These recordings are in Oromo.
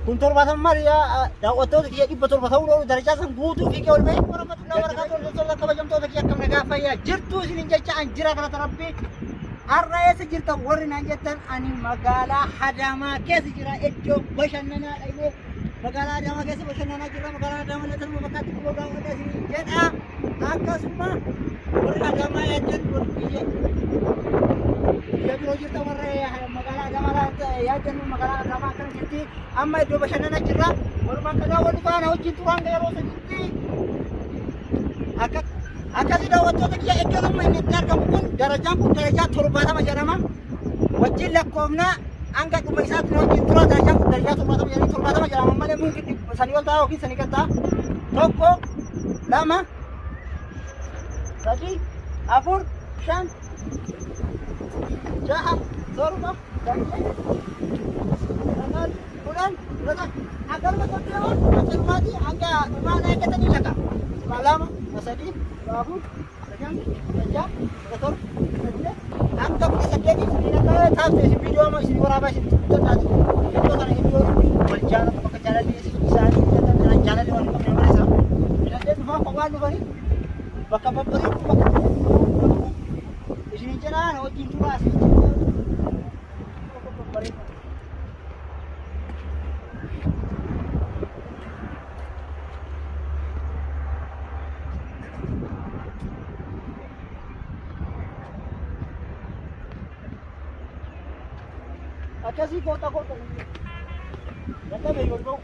Kun 70 maali daawwattoota kiyya 700 ta'uu oolu darajaa san guutuu fiigee ol bahee warahmatullahi wabarakatuh hordoftoota kabajamtoota kiyya akkam nagaa fayyaa jirtuu isinin jecha an jira galata rabbii har'a eessa jirtan warri naan jettan ani magaalaa Adaamaa keessa jira iddoo bashannanaa dhaqnee magaalaa Adaamaa keessa bashannanaa jirra magaalaa Adaamaa illee tanuma fakkaatti kunoo daawwadha isinin jedha akkasuma warri Adaamaa yaaddan warri biyya biyya biroo jirtan warri magaalaa Adaamaa yaaddan magaalaa Adaamaa akkana jirti amma iddoo bashannanaa jirra walumaa akka daawwannu faana wajjin turaan yeroo sanitti akka akkasii daawwattoota kiyya iddoon amma inni itti argamu kun darajaan kun darajaa 70 jedhama wajjin lakkoofnaa hanga dhuma isaatti nu wajjin tura darajaan kun darajaa 70 jedhama 70 jedhama malee mumkin sanii ol ta'a yookiin sanii gad ta'a tokko lama sadii afur shan jaha torba saddeet sagal 10 11 akkanuma socho'uun akkanumaatii hanga dhumaan eeggatanii laqa. 12, 13, 14, 15, 16, 17, 18 hanga 18 isin akka taafte isin viidiyoo amma isin waraabaa isin guddataati. Iddoo kana iddoo wal jaalatu bakka jaalalli isaanii guddatan kana jaalalli wal hin qabne malee isaa. Filadhee dhufaa kophaan dhufanii bakka babbareedu bakka isin jedhaa na wajjin turaa isin jedhaa. Babbareedu. Akkasii koota koota. Dadhabe yoo ta'u.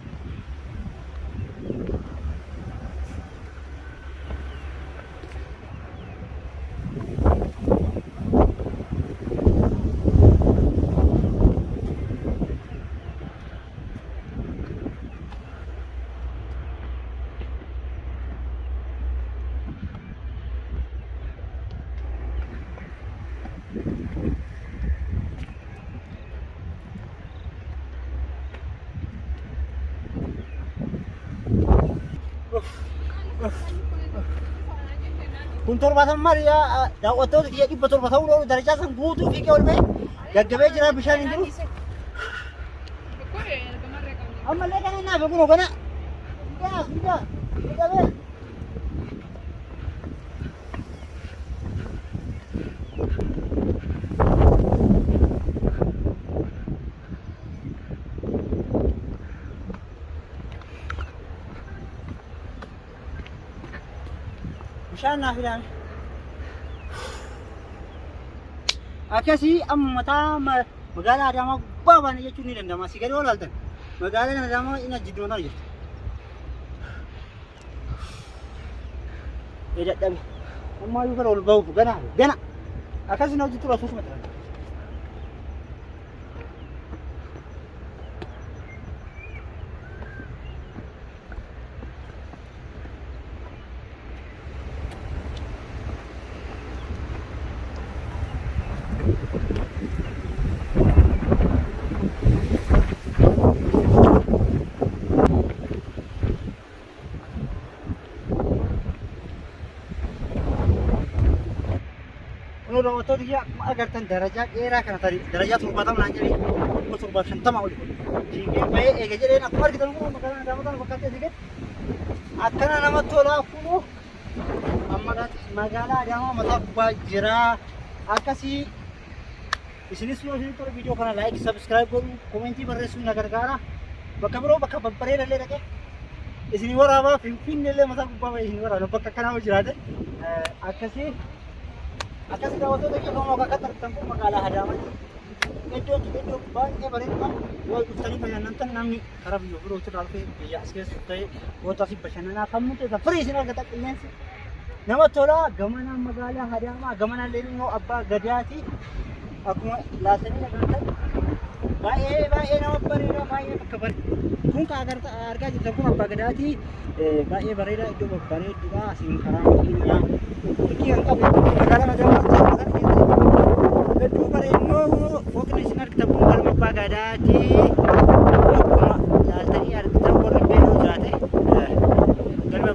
Kun 70 maali daawwattoota kiyya 700 ta'uu oolu darajaa san guutuu fiigee ol bahee gaggabee jira bishaan hin jiru. Ammallee kana naaf kunoo kana. Fiigaa fiigaa gaggabee. Bishaan naa fidaame. Akkasii amma mataa magaalaa Adaamaa gubbaa baane jechuun ni danda'ama. Asii gadi yoo ilaaltan magaalaan Adaamaa inni jidduu tana jirti. Ee dadhabe. Ammaa iyyuu gara ol bahuuf gana gana. Akkasii na hojii tura suutuma tura. Kunoo daawwattoota kiyya akkuma agartan darajaa dheeraa kana tarii darajaa 70 naan jedhee 750 oli fiigee bahee eega jedheen akkuma argitan kun magaalaa Adaamaa kana fakkaatee asii gad akkana namatti tolaa kunoo amma magaalaa Adaamaa mataa gubbaa jira akkasii isinis yoo isin tole viidiyoo kana laayik sabiskiraayib godhuu komentii barreessuun na gargaara bakka biroo bakka babbareeda illee dhaqee isin waraabaa Finfinnee illee mataa gubbaa bahee isin waraaba bakka akkanaa yoo jiraate akkasii akkasii daawwattoota keenya Oromoo akka argitan kun magaalaa Adaamaa iddoon tun iddoo baay'ee bareedudha yoo dhuftanii bashannantan namni karaa biyya birootti irraa dhufee biyya as keessa ta'e goota fi bashannanaa kan murteessa firii isin argata qilleensi nama tola gamanaan magaalaa Adaamaa gamanaan immoo abbaa gadaati akkuma laaltanii agartan baay'ee baay'ee nama bareeda baay'ee bakka bareeda kun kan argaa jirtan kun abbaa gadaati baay'ee bareeda iddoo babbareedduudha asiin karaa makiinaa likkii kan qabu magaalaa Adaamaa kana keessatti hedduu bareednoo fooqni isin argitan kun galma abbaa gadaati akkuma laaltanii argitan warri beekuu jiraate galma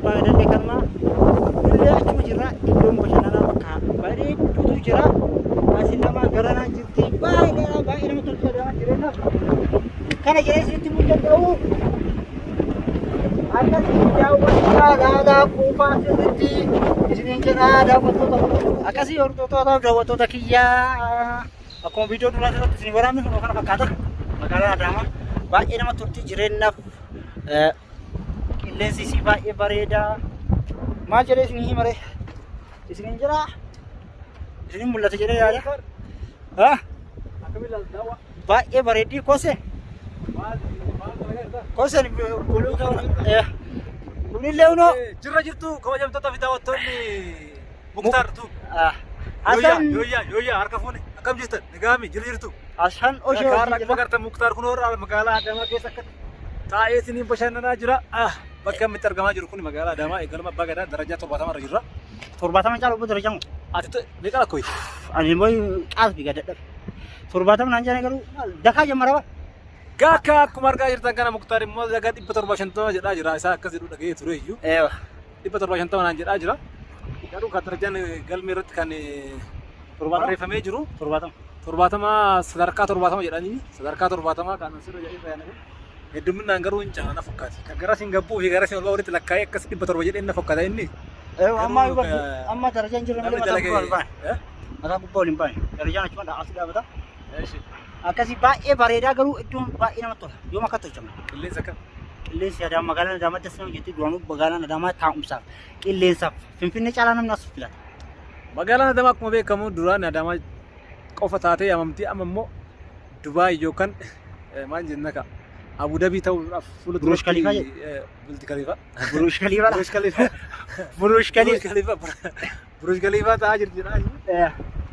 Akkasii daawwachaa laalaa quufaa sirriitti isiniin jedhaa daawwattoota akkasii hordoftoota daawwattoota kiyyaa akkuma viidiyoo duraa irratti isin waraabne kun kana fakkaata. Magaalaan Adaamaa baay'ee namatti tolti jireenyaaf qilleensi isii baay'ee bareeda. Maal jedhee isin himare? Isiniin jedhaa? Isiniin mul'ata jedhee yaada? Ha? Baay'ee bareeddii kose. Koseen kunillee unoo. Jirra jirtu kabajamtoota fi daawwattoonni Muktaar tu. Hasan Yooyyaa yooyyaa harka fuune akkam jirtan nagaami jirra jirtu. Hasan Oshee Kaarra wajjin akkuma jira. agartan Muktaar kun warra magaalaa Adaamaa keessa akka taa'ee isiniin bashannanaa jira. Bakka inni itti argamaa jiru kun magaalaa Adaamaa eegaluma Abbaa Gadaa darajaa 70 irra jirra. 70 caalu obbo Darajamu. Ati meeqa lakkooyte? Ani immoo qaasbi gad dadhabe. 70 naan jedhanii garuu maal dakaa jammara bara. Gaakka akkuma argaa jirtan kana Muktaar immoo dagaa 750 jedhaa jira. Isaa akkas jedhu dhaga'ee ture iyyuu. Eewa. 750 naan jedhaa jira. Garuu kan darajaan galmee irratti kan 70. barreeffamee jiru 70. 70 sadarkaa 70 jedhanii sadarkaa 70 kan asirra jedhee fayyadamu. Heddumminaan garuu hin caala na fakkaata. Kan gara siin gabbuu fi gara siin ol ba'u walitti lakkaa'ee akkas 700 jedhee na fakkaata inni. Eewa amma Garuu, amma darajaan jirra malee Namni mataa dalagee. gubbaa ol baane. Eh? Mataa gubbaa ol hin baane. Darajaan achuma as dhaabata. Eeshi. Akkasii baay'ee bareedaa garuu iddoon baay'ee namatti tola. Yoom akka tolchama. Qilleensa akkam? Qilleensi Adaamaa magaalaan Adaamaa das nama jetti duraanuu magaalaan Adaamaa taa'umsaaf qilleensaaf Finfinnee caalaa namni as filata. Magaalaan Adaamaa akkuma beekamu duraan Adaamaa qofa taatee yaamamti amma immoo Dubaay yookaan maal jenna ka Abu Dhabii ta'uudhaaf fuula Burush Khalifa Burj Khalifa. Burush Khalifa. Burush Khalifa. Burush Burush Khalifa. Khalifa. Burush Khalifa ta'aa jirti jedhaa jiru.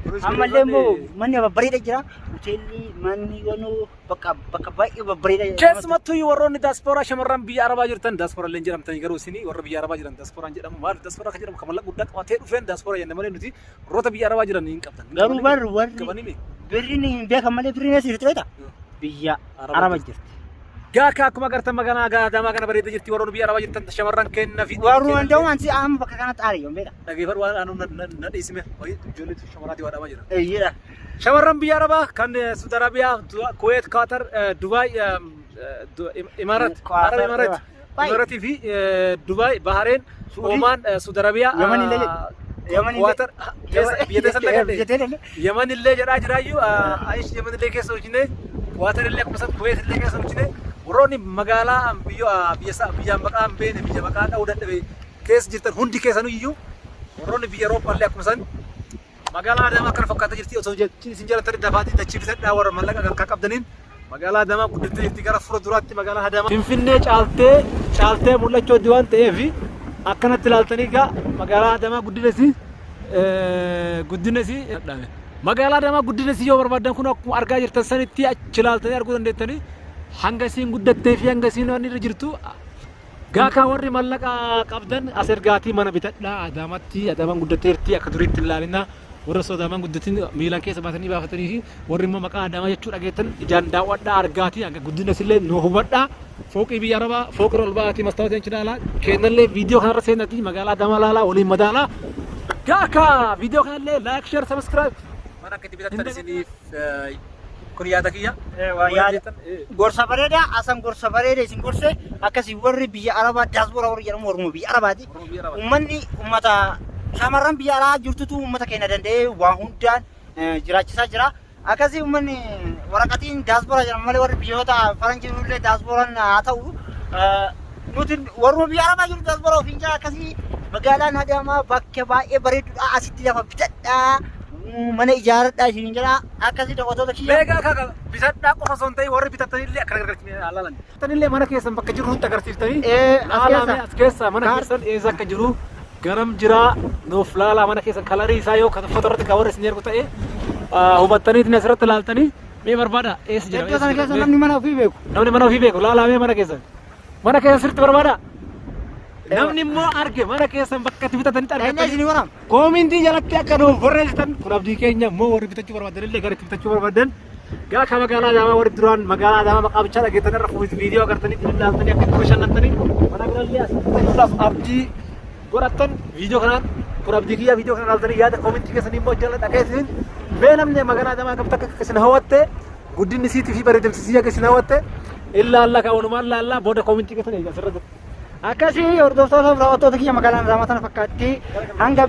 Burush Ammallee Khalifaan, immoo manni babbareeda jira. Hoteelli manni wanuu bakka bakka baay'ee babbareeda. Keessumattuu warroonni daaspooraa shamarran biyya Arabaa jirtan daaspooraa illee jedhamtanii garuu isinii warra biyya Arabaa jiran daaspooraan jedhamu maal daaspooraa kan jedhamu kan mallaqa guddaa qabatee dhufeen daaspooraa jenna malee nuti warroota biyya Arabaa jiran hin qabtan. Garuu bar warri Qabanii birriin hin beekan malee birriin eessa jirti beektaa? Biyya Araba Araba jirti. jirti. Gaaka akkuma agartan magaalaa Adaamaa kana bareedee jirti warroonni biyya Arabaa jirtan shamarran kenna fi Warri danda'u ansi amma bakka kanatti aare yoon beekta. Dhageeffadhu waan aanu na dhiisime wayii ijoollee shamarraati waa dhamaa jira. Eeyyidha. Shamarran biyya Arabaa kan Saudi Arabiyaa, Kuwait, Qatar, Dubaay, Imarat, Qatar, Arab Imarat, Baay'ee. Imaratii fi Dubaay, Bahareen, Suudii. Omaan, Saudi Arabiyaa, Yaman illee jedhu. Yaman illee. Qatar, biyya teessan dhagadhe. Biyya teessan. Yaman illee jedhaa jiraayyuu Ayish Yaman illee keessa hojjine, Qatar illee akkuma san Kuwait illee keessa hojjine, warroonni magaalaa biyya biyya biyya maqaa hin beekne biyya maqaa dha'uu dadhabe keessa jirtan hundi keessaniyyuu warroonni biyya Awurooppaa illee akkuma san magaalaa Adaamaa akkana fakkaatee jirti osoo isin jaalatanii dafaatii dachii bitadhaa warra mallaqa harkaa qabdaniin magaalaa Adaamaa guddattee jirti gara fuula duraatti magaalaa Adaamaa. Finfinnee caaltee caaltee mul'achuu hojii waan ta'eef akkanatti ilaaltanii egaa magaalaa Adaamaa guddina isii guddina isii magaalaa Adaamaa guddina isii yoo barbaaddan kun akkuma argaa jirtan sanitti achi ilaaltanii arguu dandeettanii hanga isiin guddattee fi hanga isiin waan irra jirtu Gaakaa warri mallaqa qabdan as ergaatii mana bitadhaa Adaamatti Adaamaan guddatteerti akka duriitti hin laalinaa warra osoo Adaamaan guddatin miilaan keessa baatanii baafatanii fi warri immoo maqaa Adaamaa jechuu dhageettan ijaan daawwadhaa argaatii hanga guddina isillee nu hubadhaa fooqii biyya Arabaa fooqirra ol ba'aatii mastaawotii achi ilaalaa kennallee viidiyoo kanarra seenatii magaalaa Adaamaa laalaa waliin madaalaa gaakaa viidiyoo kanallee like share subscribe mana akka itti bitattan isiniif kun yaada kiyya. Yaada gorsa bareedaa asan gorsa bareeda isin gorse akkasii warri biyya arabaa diaspora warri jedhamu warruma biyya arabaati. Warruma biyya Arabaati. Uummanni uummata shamarran biyya alaa jirtutu uummata keenya danda'ee waa hundaan jiraachisaa jira. Akkasii uummanni waraqatiin diaspora jedhamu malee warri biyyoota faranjii illee diasporaan haa ta'u nuti warruma biyya arabaa jiru diaspora ofiin jira akkasii magaalaan Adaamaa bakka baay'ee bareedduudha asitti lafa bitadhaa mana ijaaradhaa isin jedha akkasii daawwattoota kiyya. Meegaa kaka bitadhaa qofa osoo hin ta'in warri bitattanillee akka gargaarchine laalan. Bitattanillee mana keessan bakka jiru nutti agarsiiftanii. As Laalaa keessa. mee as keessa mana keessan eessa akka jiru garam jiraa nuuf laalaa mana keessan kalarii isaa yoo kan uffata irratti kan warri isin ergu ta'e hubattaniitiin asirratti laaltanii mee barbaada eessa jira. Iddoo sana keessa namni mana ofii beeku. Namni mana ofii beeku laalaa mee mana keessan. Mana keessan sirriitti barbaada. Namni immoo arge mana keessan bakka itti bitatanitti Dhaqnee argatanii isinii waraabna. Koomintii jalatti akka nuuf barreessitan kun abdii keenya immoo warri bitachuu barbaadan illee gara itti bitachuu barbaadan gaa ka magaalaa Adaamaa warri duraan magaalaa Adaamaa maqaa bichaa dhageettan irra fuuti viidiyoo agartanii itti ilaaltanii akka itti bashannantanii mana birallee as bitachuudhaaf abdii godhattan viidiyoo kanaan kun abdii kiyyaa viidiyoo kana ilaaltanii yaada koomintii keessanii immoo jala dhageessin mee namni magaalaa Adaamaa akkamitti akka isin hawwatte guddinni isiitii fi bareedamsi isii akka isin hawwatte illaalla ka walumaan laallaa booda koomintii keessan eegaa asirra Akkasii hordoftoota fi daawwattoota kiyya, magaalaan Adaamaa tana fakkaatti. Hanga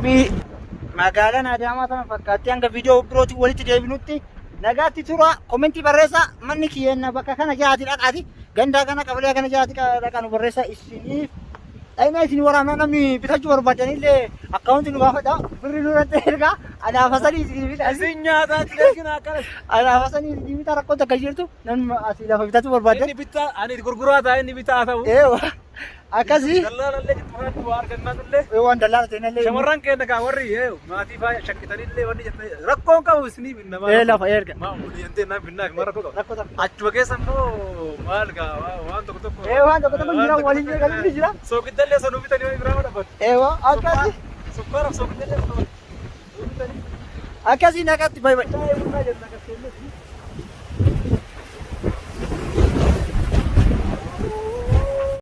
magaalaan Adaamaa tana fakkaatti, hanga viidiyoo birootiin walitti deebinutti nagaatti tura. Komentii barreessaa, manni kiyya bakka kana jiraati dhaqaati. Gandaa kana, qabalee kana jiraati dhaqaa nu barreessaa isiniif. Dhaqnaa isin waraabnaa. Namni bitachuu barbaadanillee akkaawunti nu gaafadha. Birri nurratti ergaa, anaafa sanii isinii bita. Isin nyaataa jireenya akkana. Anaafa sanii isinii bita, rakkoo takka jirtu namni asii lafa bitachuu barbaadan. Inni bittaa, ani gurguraa ta'a, inni bitaa ta'u. Eewa, akkasii. Dallaalallee jiru waa argannaa illee. Waan dallaala ta'inallee. Shamarran keenya kaa warri maatii faaya shakkitanillee wanni jettanii rakkoon qabu isinii binna. Ee, lafa erga. Maa olii naan binnaa fi rakkoo qaba. Rakkoo takka. Achuma keessa immoo maal gaa waan tokko tokko. Ee, waan tokko tokko jira, waliin jira, jira. Soogidallee sanuu bitanii waan biraa dhaban. Eewa, akkasii. Sukkaaraaf soogidallee sanuu bitanii. Akkasii, nagaatti, baay'ee. Shaayii bunaa jenna akkasii.